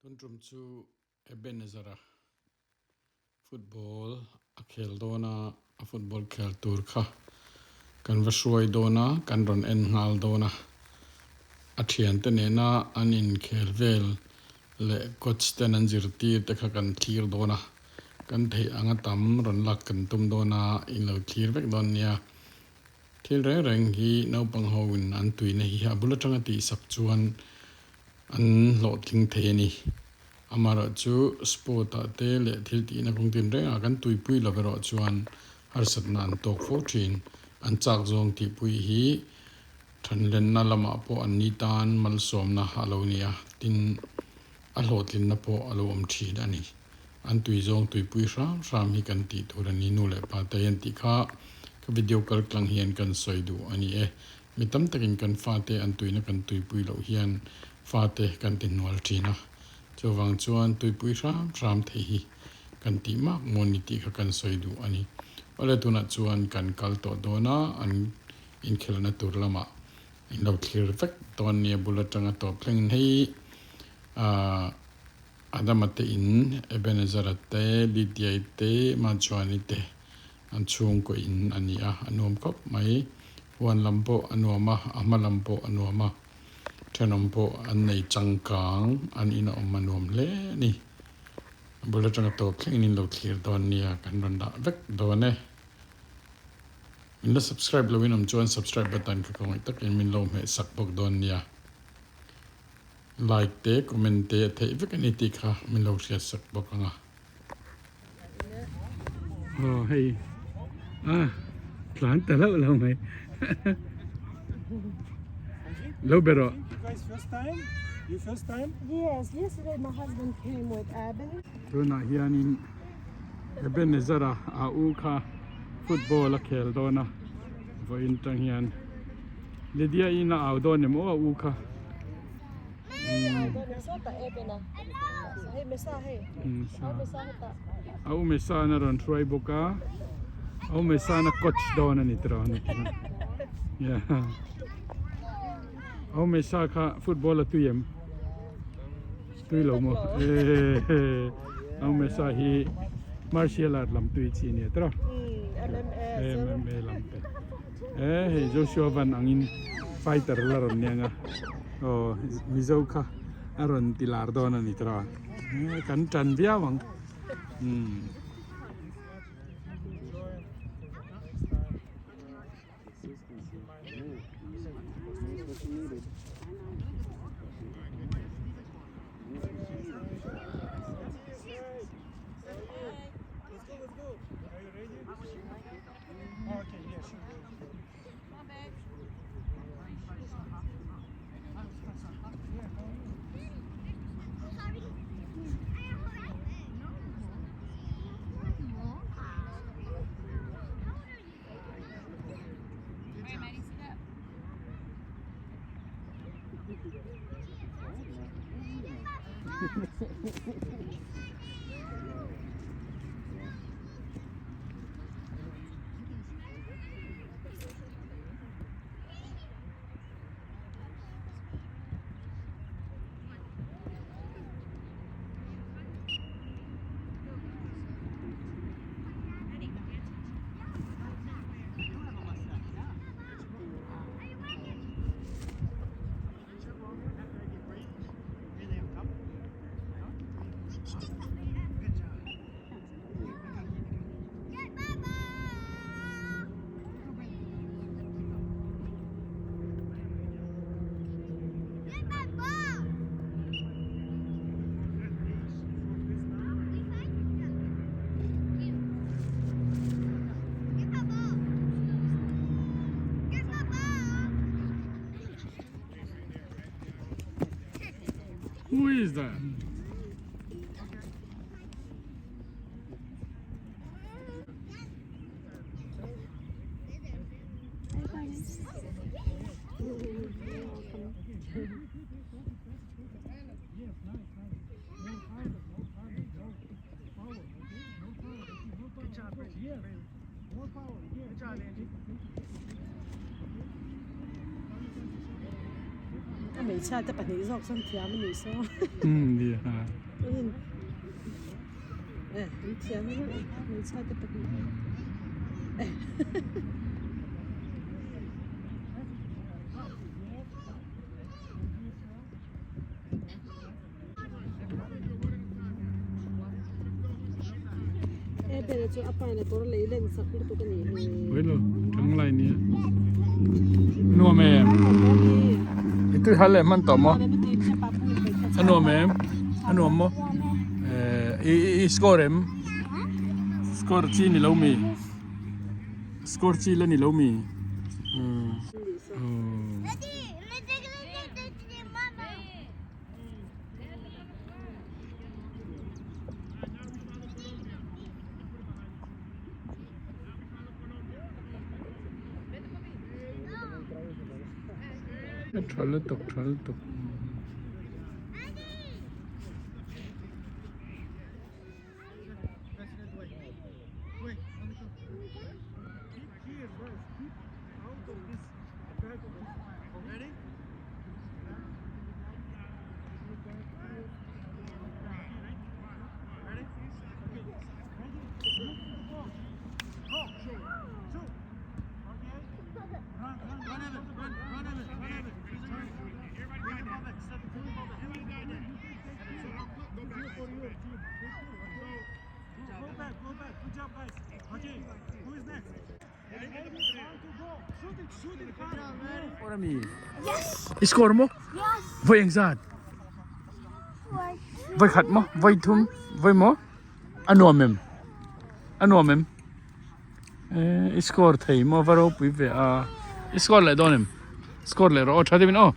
Tun tum chu Ebenezer-a football a khel dawn a, a football khel tur kha kan va hruai dawn a, kan rawn en nghal dawn a. A thiante nena an inkhel vel leh coach ten an zirtir te kha kan thlir dawn a, kan theih anga tam rawn lak kan tum dawn a, in lo thlir vek dawn nia. Thil reng reng hi naupang ho in an tuina hi a bul atanga tihsak chuan an hlawhtling thei a ni. Amaherawh chu sport ah te leh thil tihna kawng tin rengah kan tuipui lo erawh chuan harsatna an tawk fo thin. An chak zawng tihpui hi thanlenna lamah pawh an ni tan malsawmna a lo ni a, tin a hlawhtlinna pawh a lo awm thin a ni. An tui zawng tuipui hram hram hi kan tih tur a ni. Nu leh pa te hian tih kha ka video kal tlang hian kan sawi duh a ni e. Mi tam takin kan fate an tuina kan tuipui loh hian fate kan ti hnual thin a. Chuvang chuan tuipui hram hram thei hi kan tih mak maw ni tih kha kan sawi duh a ni. Awle tunah chuan kan kal tawh dawn a, an inkhelhna tur lamah in lo thlir vek dawn nia bul atanga tawp thlengin hei ahh Adama te in, Ebenezer-a te, Lydia-i te, Machuani te an chhungkaw in a ni a, a nuam khawp mai. Huan lam pawh a nuam a, a hma lam pawh a nuam a, thenawm pawh an nei changkang, an in a awm a nuam hle a ni. A bul atanga tawp thlengin in lo thlir dawn nia, kan rawn dah vek dawn e. Min la subscribe loin awm chuan subscribe button kha ka ngawih takin min lo hmeh sak bawk dawn nia. Like te comment te a theih vek a ni tih kha min lo hriat sak bawk ang a. Aw hei a tlan ta hlauh lo mai lo ber rawh. Tunah hianin Ebenezer a a u kha football a khel dawn a vawiin tang hian. Lydia in a au dawn em aw a u kha. A u Mesa an a rawn hruai bawk a, a u Mesa an a coach dawn a ni tiraw a ni tiraw. Yeah. A u Mesa kha football a tui em? Tui lo maw? A u Mesa hi martial art lam tui chi a ni tiraw? MMA lam te. E hei Joshua Van angin fighter la rawn ni anga aw Mizo kha a rawn ti lar dawn a ni tawh a kan tan viau ang umm. Who is that? Hmeichhia te pahnih zawk chuan thiam a nih saw. Umm nia. Eh, an thiam a reuh hmeichhia te pahnih. Eh. E bela chu a pa in a kawr lei len sak lutuk a nih hi. Oi lo, thang lai nia. Nuam em? I tui hal leh hman tawh maw? A nuam em? A nuam maw? Eh, i i score em? Score chi ni lo mi? Score chi la ni lo mi? Um. Um. Tha lutuk tha lutuk. I score maw? Voi engzat? Voi khat maw? Voi thum? Voi maw? A nuam em? A nuam em? Eh, i score thei maw? Va ropui ve a. I score leh dawn em? Score leh rawh aw tha deuhin aw.